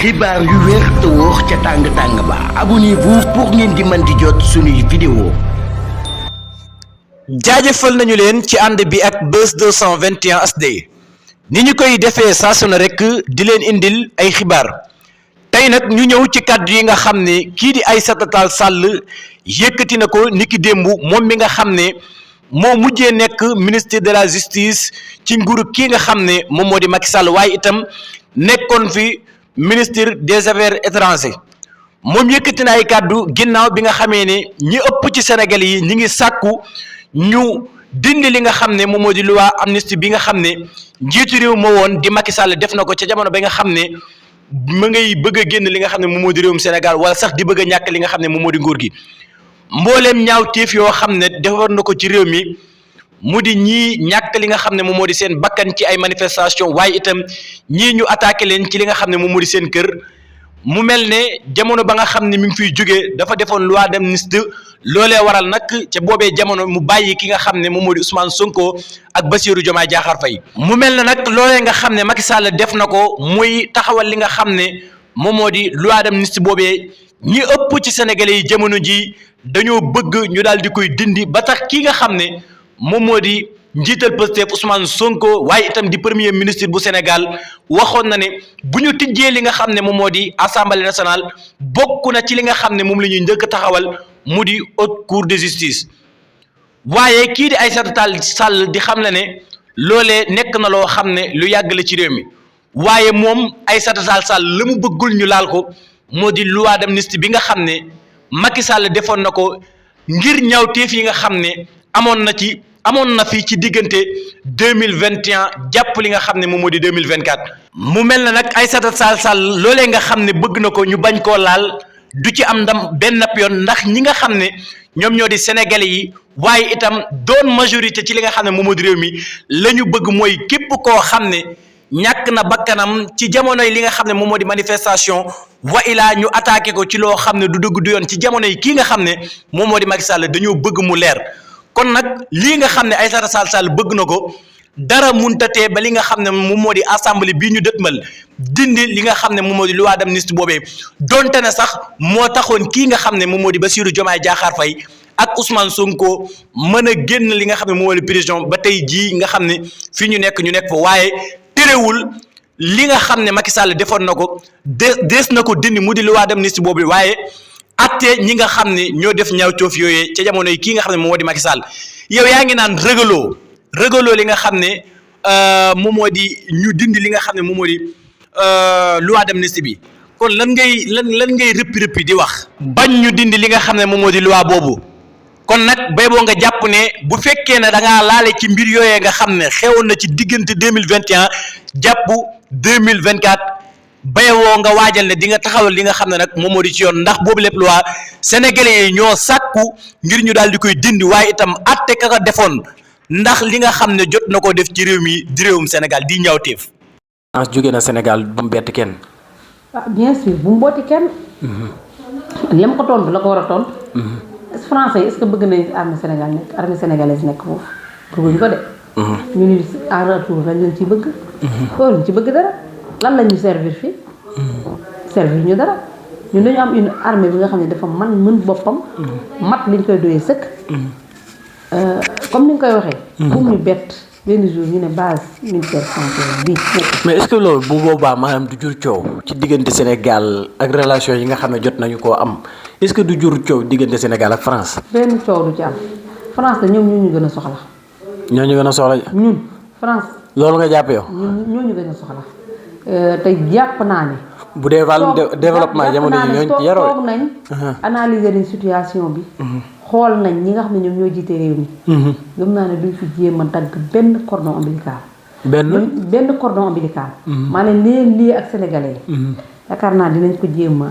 xibaar yu wér te wóor ca tàng ba abonnez-vous pour ngeen di mën di jot suñuy vidéo. jaajëfal nañu leen ci ànd bi ak Buzz 221 HD ni ñu koy defee saa su ne rek di leen indil ay xibaar tey nag ñu ñëw ci kàddu yi nga xam ne kii di Aïssata Tall Sall yëkkati na ko niki démb moom mi nga xam ne moo mujjee nekk ministre de la justice ci nguuru kii nga xam ne moom moo di Macky Sall waaye itam nekkoon fi ministre des affaires étrangères moom yëkkati na ay kàddu ginnaaw bi nga xamee ne ñi ëpp ci Sénégal yi ñi ngi sàkku ñu dindi li nga xam ne moom moo di loi amnistie bi nga xam ne njiitu réew moo woon di Macky Sall def na ko ca jamono ba nga xam ne ma ngay bëgg a génn li nga xam ne moom moo di réewum Sénégal wala sax di bëgg a ñàkk li nga xam ne moom moo di nguur gi mbooleem ñaawteef yoo xam ne defar na ko ci réew mi mu di ñii ñàkk li nga xam ne moom moo di seen bakkan ci ay manifestation waaye itam ñii ñu attaqué leen ci li nga xam ne moom moo di seen kër mu mel ne jamono ba nga xam ne mi ngi fiy jógee dafa defoon loi d'amnistie loolee waral nag ca boobee jamono mu bàyyi ki nga xam ne moom moo di Ousmane Sonko ak Bassirou Diomaye Diakhar Faye mu mel ne nag loolee nga xam ne Macky Sall def na ko muy taxawal li nga xam ne moom moo di loi d'amnistie boobee ñi ëpp ci Sénégalais yi jamono ji dañoo bëgg ñu daal di koy dindi ba tax ki nga xam ne moom moo di njiital Pastef Ousmane Sonko waaye itam di premier ministre bu Sénégal waxoon na ne bu ñu tijjee li nga xam ne moom moo di assemblée nationale bokk na ci li nga xam ne moom la ñuy njëkk taxawal mu di haute cour de justice waaye kii di Aïssata Tall Sall di xam ne loolee nekk na loo xam ne lu yàgg la ci réew mi waaye moom Aïssata Tall Sall la mu bëggul ñu laal ko moo di loi d'amnistie bi nga xam ne Macky Sall defoon na ko ngir ñaawteef yi nga xam ne amoon na fi ci diggante 2021 jàpp li nga xam ne moom moo di 2024 mu mel na nag Aïssata Tall Sall loolee nga xam ne bëgg na ko ñu bañ koo laal du ci am ndam benn yoon ndax ñi nga xam ne ñoom ñoo di sénégalais yi waaye itam doon majorité ci li nga xam ne moom moo di réew mi la ñu bëgg mooy képp koo xam ne ñàkk na bakkanam ci jamonoy li nga xam ne moom moo di manifestation wa ilaa ñu attaqué ko ci loo xam ne du dëgg du yoon ci jamono yi kii nga xam ne moom moo di Macky Sall dañoo bëgg mu leer kon nag lii nga xam ne Aïssata Tall Sall bëgg na ko dara muntatee ba li nga xam ne moom moo di assemblée bii ñu dëtmal dindi li nga xam ne moom moo di loi d'amnistie boobee donte ne sax moo taxoon kii nga xam ne moom moo di Bassirou Diomaye Diakhar Faye ak Ousmane Sonko mën a génn li nga xam ne moom moo di prison ba tey jii nga xam ne fii ñu nekk fa waaye terewul li nga xam ne Macky Sall defoon na ko dees na ko dindi mu di loi d'amnistie boobu waaye atte ñi nga xam ne ñoo def ñaawteef yooyee ca jamono yi kii nga xam ne moom moo di Macky Sall yow yaa ngi naan régaloo li nga xam ne moom moo di ñu dindi li nga xam ne moom moo di loi d'amnistie bi kon lan ngay rëppi di wax bañ ñu dindi li nga xam ne moom moo di loi boobu kon nag bay boo nga jàpp ne bu fekkee ne da ngaa laale ci mbir yooyee nga xam ne xewoon na ci diggante 2021 jàpp 2024 bayewoo nga waajal ne di nga taxawal li nga xam ne nag moom moo di ci yoon ndax boobu lépp loi sénégalais yi ñoo sàkku ngir ñu daal di koy dindi waaye itam atte ka ko defoon ndax li nga xam ne jot na ko def ci réew mi di réewum Sénégal di ñaawteef. France jóge na Sénégal ba mu bett kenn. bien sûr bu mu booti kenn. lem ko tontu la ko war a tontu. français yi est-ce que bëgg nañ armée sénégalaise nekk foofu bëgguñu ko de. ñu ni en retour lañ leen ciy bëgg. loolu ñu ci bëgg dara lan la ñu servir fii. servir ñu dara ñun dañu am une armée bi nga xam ne dafa mën boppam. mat liñ koy doyee sëkk. comme ni nga koy waxee. bu ñu bett benn jour ñu ne base militaire française bii. mais est-ce que loolu bu boobaa maanaam du jur coow ci diggante Sénégal ak relation yi nga xam ne jot nañu koo am est-ce que du jur coow diggante Sénégal ak France. benn coow du ci am France la ñoom ñoo ñu gën a soxla. ñoo ñu gën a soxla. ñun France. loolu nga jàpp yow. ñoo ñu gën a soxla te jàpp naa ne. bu dee wàllum développement jamono yi ñoo yaroo toog nañ. analyser nañ situation bi. xool nañ ñi nga xam ne ñoom ñoo jiite réew mi. gëm naa ne duñ fi jéem a dagg benn cordon ombilical. benn cordon ombilical. maanaam lii ak sénégalais yi. yaakaar naa dinañ ko jéem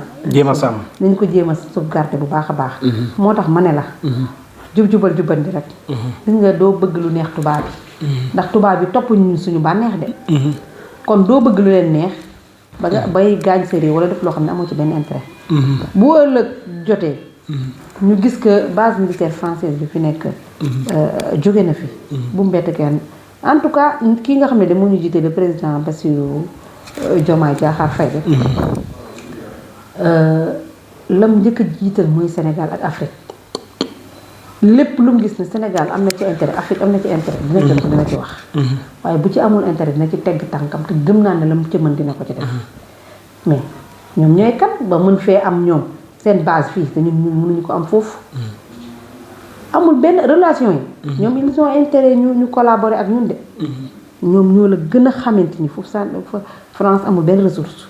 a sàmm. dinañ ko jéem a sauvegarder bu baax a baax. moo tax ma ne la. jubal jubbandi rek. gis nga doo bëgg lu neex tubaab bi. ndax tubaab bi topp ñu suñu bànneex de. kon doo bëgg lu leen neex ba nga bay gaañ sa réew wala def loo xam ne amoo ci benn intérêt. bu ëllëg jotee. ñu gis que base militaire française bi fi nekk jóge na fi bu mu bett kenn en tout cas kii nga xam ne de moo ñu jiite le président Bassirou Diomaye Diakhar Faye lam njëkk a jiital mooy Sénégal ak Afrique lépp lu mu gis ne Sénégal am na ci intérêt Afrique am na ci intérêt dina ci wax waaye bu ci amul intérêt dina ci tegg tànkam te gëm naa ne la mu ci mën dina ko ci def mais ñoom ñooy kat ba mën fee am ñoom seen base fii te ñun mënuñu ko am foofu amul benn relation yi ñoom ils ont intérêt ñu collaborer ak ñun de ñoom ñoo la gën a xamante ni foofu France amul benn ressource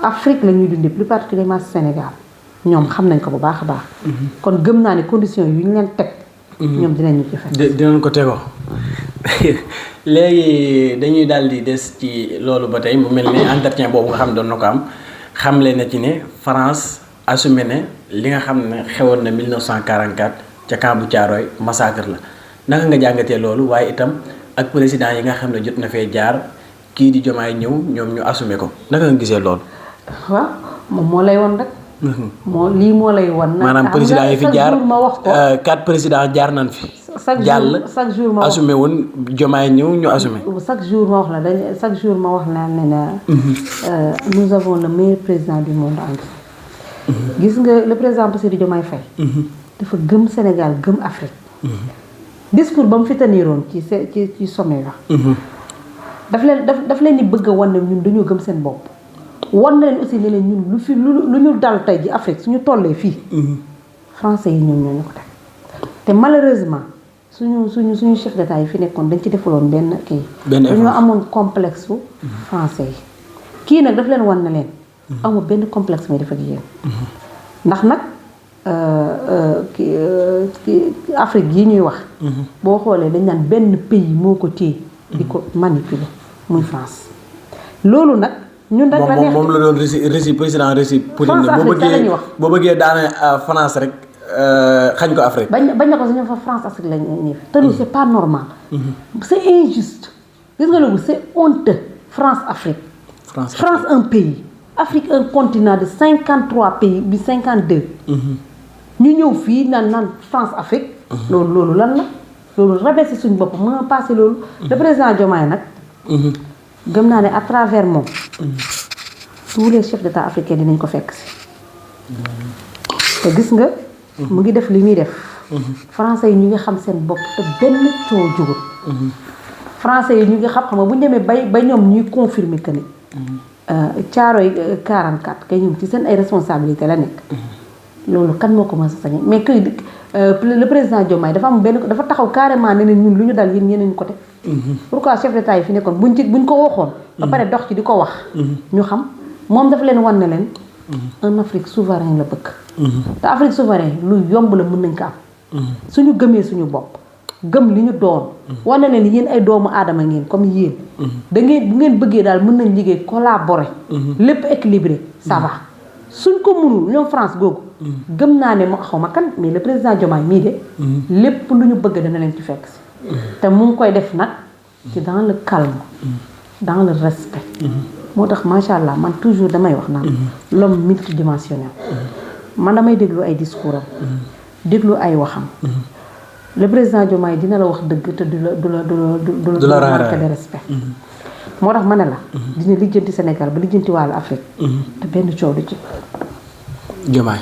Afrique la ñuy dundee plus particulièrement Sénégal ñoom xam nañ ko bu baax a baax kon gëm naa ne conditions yu ñu leen teg ñoom dinañu ci fekk dinañ ko tegoo léegi dañuy daal di des ci loolu ba tey mu mel ni entretien boobu nga xam ne doon na ko am xamle na ci ne France assumé ne li nga xam ne xewoon na 1944 ca camp bu Thiaroye massacre la naka nga jàngatee loolu waaye itam ak président yi nga xam ne jot na fee jaar kii di Diomaye ñëw ñoom ñu assumé ko naka nga gisee loolu. waaw moom moo lay won rek. moo lay won. maanaam président yi fi jaar ma wax ko 4 président jaar nañ fi. chaque jour ma wax assumé woon Diomaye ñëw ñu assumé. chaque jour ma wax la chaque jour ma wax la ne nous avons le meilleur président du monde entier. gis nga le président Bassirou Diomaye Faye. dafa gëm Sénégal gëm Afrique. discours ba mu fi taniroon ci sommet la. daf leen di bëgg a wan ne ñun dañoo gëm seen bopp. wan na leen aussi ne leen ñun lu ñu dal tey ji Afrique suñu tollee fii. français yi ñoom ñoo ñu ko teg te malheureusement suñu chef d'état yi fi nekkoon dañ ci defuloon benn kii. dañoo amoon complexe su français yi. kii nag daf leen wan na leen. amul benn complexe may def ak yéen. ndax nag Afrique yi ñuy wax. boo xoolee dañ naan benn pays moo ko téye. di ko manipuler muy France. loolu nag. ñun rek la neex moom la doon rési président rési Poutine boo bëggee daane France rek xañ ko Afrique. bañ na ko suñu fa France Afrique lañ ñëw te loolu c'est pas normal. c'est injuste. gis nga loolu c'est honteux France Afrique. France un pays. Afrique un continent de 53 pays bi 52. ñu ñëw fii naan France Afrique. loolu lan la loolu rabaisser suñu bopp mën a passer loolu. le président Diomaye nag. gëm naa ne à travers moom. tous les chefs d'état africains dinañ ko fekk si. te gis nga. mu ngi def li muy def. français yi ñu ngi xam seen bopp te benn coow jugul. français yi ñu ngi xam nga bu ñu demee ba ñoom ñuy confirmer que ni. Thiaroye 44 kay ñoom ci seen ay responsabilité la nekk. loolu kan moo ko mën a sañ mais que le président Diomaye dafa taxaw carrément ne ñun lu ñu dal yéen ñeneen ñu ko teg. pourquoi chef d'état yi fi nekkoon buñ ko waxoon. ba pare dox ci di ko wax. ñu xam moom dafa leen wan ne leen. un Afrique souverain la bëgg. te Afrique souverain lu yomb la mën nañ ko am. suñu gëmee suñu bopp gëm li ñu doon. wan na leen yéen ay doomu aadama ngeen comme yéen. bu ngeen bëggee daal mën nañ liggéey collaborer. lépp équilibré ça va suñ ko mënul ñoom France googu. gëm naa ne xaw ma kan mais le président Diomaye mii de. lépp lu ñu bëgg dana leen ci fekk si. te mu ngi koy def nag ci dans le calme. dans le respect. moo tax macha allah man toujours damay wax naan. l'homme multidimensionnel. man damay déglu ay discours am. déglu ay waxam. le président Diomaye dina la wax dëgg te du la manque de respect. moo tax ma ne la. dina lijjanti Sénégal ba lijjanti wàllu Afrique. te benn coow du ci. Diomaye.